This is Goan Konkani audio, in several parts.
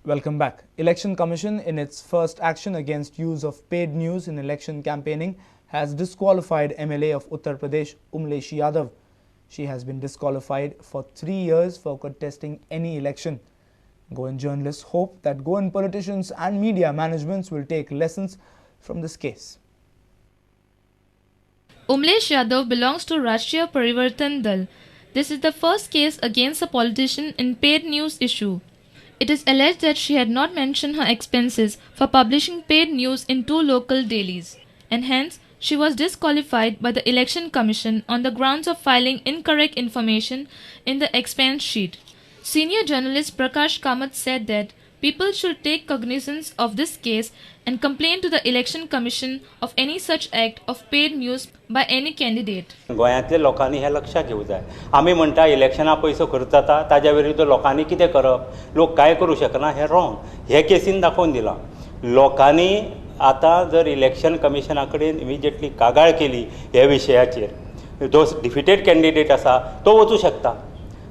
Welcome back. Election Commission, in its first action against use of paid news in election campaigning, has disqualified MLA of Uttar Pradesh, Umlesh Yadav. She has been disqualified for 3 years for contesting any election. Goan journalists hope that Goan politicians and media managements will take lessons from this case. Umlesh Yadav belongs to Rashtriya Parivartan Dal. This is the first case against a politician in paid news issue. It is alleged that she had not mentioned her expenses for publishing paid news in 2 local dailies, and hence she was disqualified by the Election Commission on the grounds of filing incorrect information in the expense sheet. Senior journalist Prakash Kamath said that people should take cognizance of this case and complain to the Election Commission of any such act of paid news by any candidate. गोंयांतल्या लोकांनी हें लक्षात घेवंक जाय. आमी म्हणटा इलेक्शना पयसो खर्च जाता, ताज्या विरुद्ध लोकांनी कितें करप, लोक कांय करूं शकना, हें रॉंग. हे केसीन दाखोवन दिलां. लोकांनी आतां जर इलेक्शन कमिशना कडेन इमिजिएटली कागाळ केली हे विशयाचेर, जो डिफिटेड कॅन्डिडेट आसा तो वचूं शकता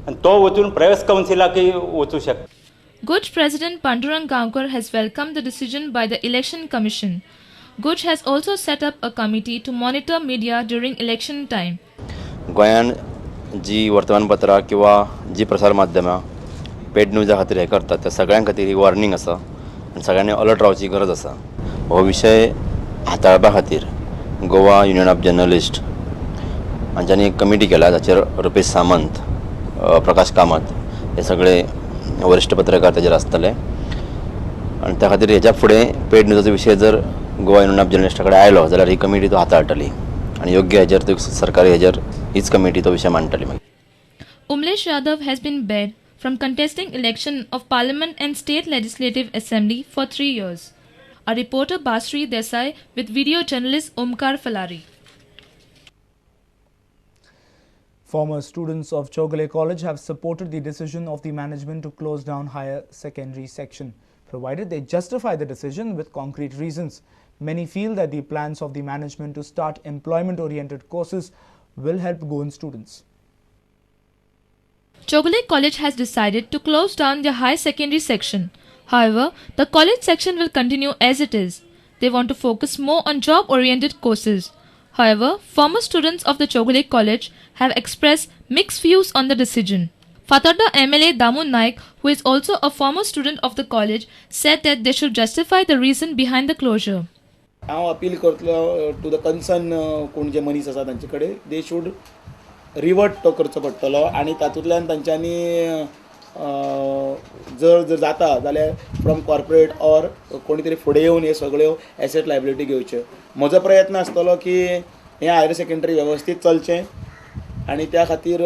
आनी तो वचून प्रेस कावन्सिलाकय वचूं शकता. GUJ President Pandurang Gaonkar has welcomed the decision by the Election Commission. GUJ has also set up a committee to monitor media during election time. गोंयान जी वर्तमानपत्रां किंवा जी प्रसार माध्यमां पेड न्यूजा खातीर हें करतात त्या सगळ्यां खातीर ही वॉर्निंग आसा आनी सगळ्यांनी अलर्ट रावची गरज आसा. हो विशय हाताळपा खातीर गोवा युनियन ऑफ जर्नलिस्ट हांच्यांनी एक कमिटी केला, जाचेर रुपेश सामंत, प्रकाश कामत हे सगळे वरिश्ठ पत्रकार ताजेर आसतले आनी त्या खातीर हेच्या फुडें पेड न्यूजाचो विशय जर गोवा युनियन ऑफ जर्नलिस्टा कडेन आयलो जाल्यार ही कमिटी तो हाताळटली आनी योग्य हेजेर तो सरकारी हेजेर हीच कमिटी तो विशय मांडटली. मागीर Umlesh Yadav has been barred from contesting election of Parliament and State Legislative Assembly for 3 years. A reporter Basri Desai with video journalist Omkar Falari. Former students of Chowgule College have supported the decision of the management to close down higher secondary section, provided they justify the decision with concrete reasons. Many feel that the plans of the management to start employment-oriented courses will help Goan students. Chowgule College has decided to close down their higher secondary section. However, the college section will continue as it is. They want to focus more on job-oriented courses. However, former students of the Chowgule College have expressed mixed views on the decision. Fatorda MLA Damu Naik, who is also a former student of the college, said that they should justify the reason behind the closure. हांव अपील करतलो टू the concern कोण जे मनीस आसा तांचे कडेन, they should revert तो करचो पडटलो आनी तातूंतल्यान तांच्यांनी जर जर जाता जाल्यार फ्रॉम कॉर्पोरेट ऑर कोणी तरी फुडें येवन हे सगळ्यो एसेट लायबिलिटी घेवच्यो. म्हजो प्रयत्न आसतलो की हें हायर सेकेंडरी वेवस्थीत चलचें आनी त्या खातीर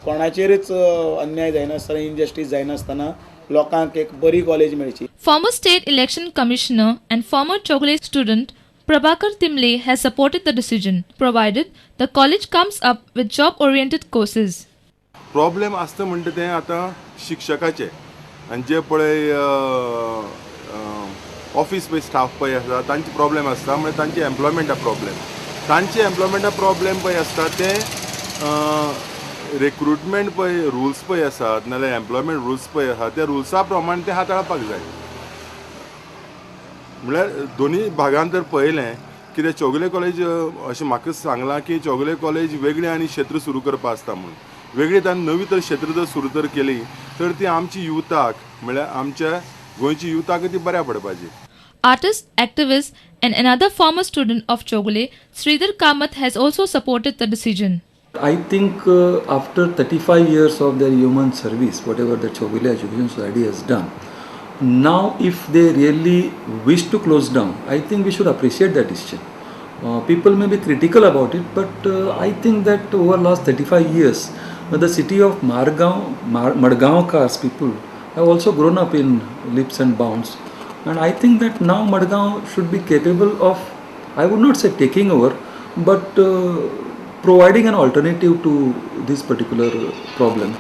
कोणाचेरच अन्याय जायनासतना, इनजस्टीस जायनासतना लोकांक एक बरी कॉलेज मेळची. Former State Election Commissioner and former Chowgule student Prabhakar Timle has supported the decision, provided the college comes up with job-oriented courses. Problem आसता म्हणटा तें आतां शिक्षकाचे आनी जे पळय ऑफिस पळय स्टाफ पळय आसा तांचे प्रॉब्लेम आसता, म्हणजे तांचे एम्प्लॉयमेंटा प्रॉब्लेम, तांचे एम्प्लॉयमेंटा प्रॉब्लेम पळय आसता ते रिक्रुटमेंट पळय रुल्स पळय आसात नाजाल्यार एम्प्लॉयमेंट रुल्स पळय आसा त्या रुल्सा प्रमाण ते हाताळपाक जाय. म्हणल्यार दोनूय भागान जर पळयलें कित्याक चौगुले कॉलेज अशें म्हाका सांगलां की चौगुले कॉलेज वेगळें आनी क्षेत्र सुरू करपा आसता म्हणून वेगळी तांणी नवी तर क्षेत्र जर सुरू तर केली तर ती आमची युथाक म्हणल्यार आमच्या गोंयची युथाक ती बऱ्या पडपाची. Artist, activist and another former student of Chowgule, Sridhar Kamath, has also supported the decision. I think after 35 years of their human service, whatever the Chowgule Education Society has done, now if they really wish to close down, I think we should appreciate that decision. People may be critical about it, but I think that over last 35 years, the city of Madgaonkar's people have also grown up in leaps and bounds. And I think that now Madgaon should be capable of, I would not say taking over, but providing an alternative to this particular problem.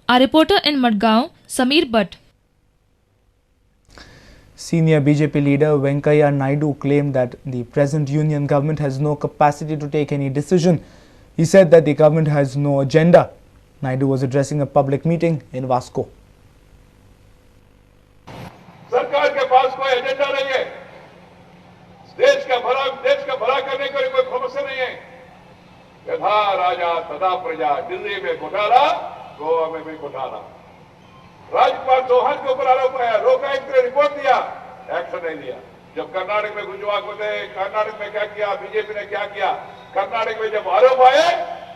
Our reporter in Madgaon, Sameer Bhatt. Senior BJP leader Venkaiah Naidu claimed that the present union government has no capacity to take any decision. He said that the government has no agenda. Naidu was addressing a public meeting in Vasco. Agenda नहीं है, देश का भला करने के लिए कोई समस्या नहीं है। यथा राजा तथा प्रजा, दिल्ली में घोटाला, गोवा में भी घोटाला। राजपाल चौहान के ऊपर आरोप आया, लोकायुक्त ने रिपोर्ट दिया, एक्शन नहीं लिया। जब कर्नाटक में गुजरात होते, कर्नाटक में क्या किया, बीजेपी ने क्या किया, कर्नाटक में जब आरोप आए,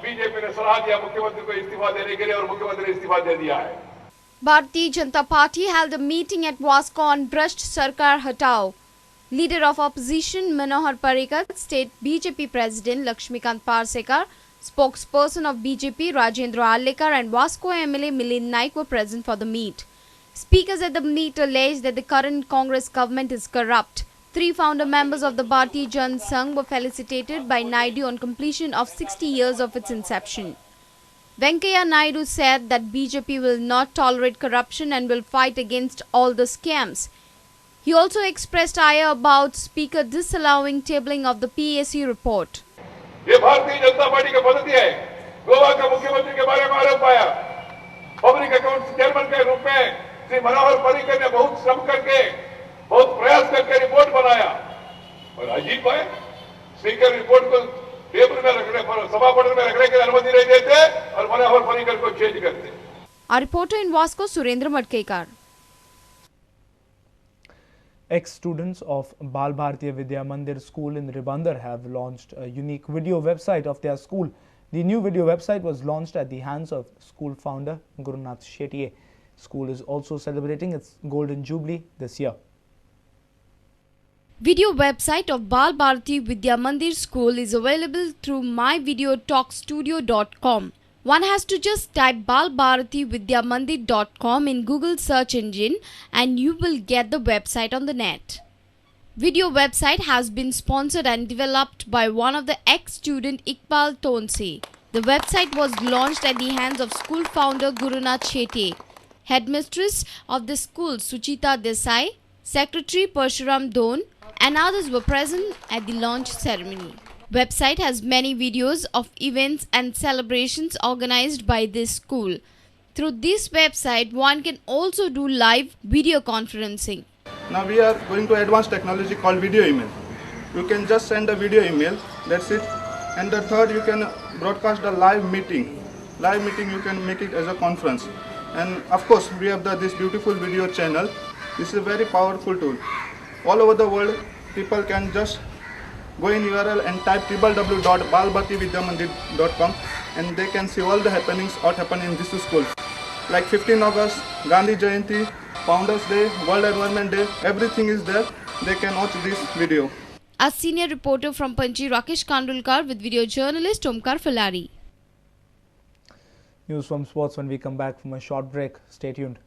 बीजेपी ने सलाह दिया मुख्यमंत्री को इस्तीफा देने के लिए और मुख्यमंत्री ने इस्तीफा दे दिया है। Bharatiya Janata Party held a meeting at Vasco on Bhrasht Sarkar Hatao. Leader of opposition Manohar Parrikar, State BJP President Lakshmikant Parsekar, spokesperson of BJP Rajendra Arlekar and Vasco MLA Milind Naik were present for the meet. Speakers at the meet alleged that the current Congress government is corrupt. Three founder members of the Bharatiya Jan Sangh were felicitated by Naidu on completion of 60 years of its inception. Venkaiah Naidu said that BJP will not tolerate corruption and will fight against all the scams. He also expressed ire about Speaker disallowing tabling of the PAC report. ये भारतीय जनता पार्टी की पद्धति है। गोवा का मुख्यमंत्री के बारे में आरोप आया, पब्लिक अकाउंट्स चेयरमैन के रूप में श्री मनोहर पर्रिकर ने बहुत श्रम करके, बहुत प्रयास करके रिपोर्ट बनाया और अजीब है, स्पीकर रिपोर्ट को टेबल में रखने पर, सभा पटल में रखने की अनुमति नहीं देते और मनोहर पर्रिकर को चेंज करते। Our reporter in Vasco, Surendra Madkekar. Ex-students of Bal Bharatiya Vidya Mandir School in Ribandar have launched a unique video website of their school. The new video website was launched at the hands of school founder Gurunath Shetye. School is also celebrating its golden jubilee this year. Video website of Bal Bharati Vidya Mandir School is available through myvideotalkstudio.com. One has to just type balbharatividyamandir.com in Google search engine and you will get the website on the net. Video website has been sponsored and developed by one of the ex-student Iqbal Tonsi. The website was launched at the hands of school founder Gurunath Shetye, headmistress of the school Suchita Desai, secretary Parshuram Dhon and others were present at the launch ceremony. Website has many videos of events and celebrations organized by this school. Through this website, one can also do live video conferencing. Now we are going to advanced technology called video email. You can just send a video email, that's it. And the third, you can broadcast the live meeting. Live meeting, you can make it as a conference. And of course, we have this beautiful video channel. This is a very powerful tool. All over the world, people can just go in URL and type www.balbharatividyamandir.com and they can see all the happenings what happened in this school. Like 15 August, Gandhi Jayanti, Founders Day, World Environment Day, everything is there. They can watch this video. A senior reporter from Panji, Rakesh Kandulkar, with video journalist Omkar Falari. News from sports when we come back from a short break. Stay tuned.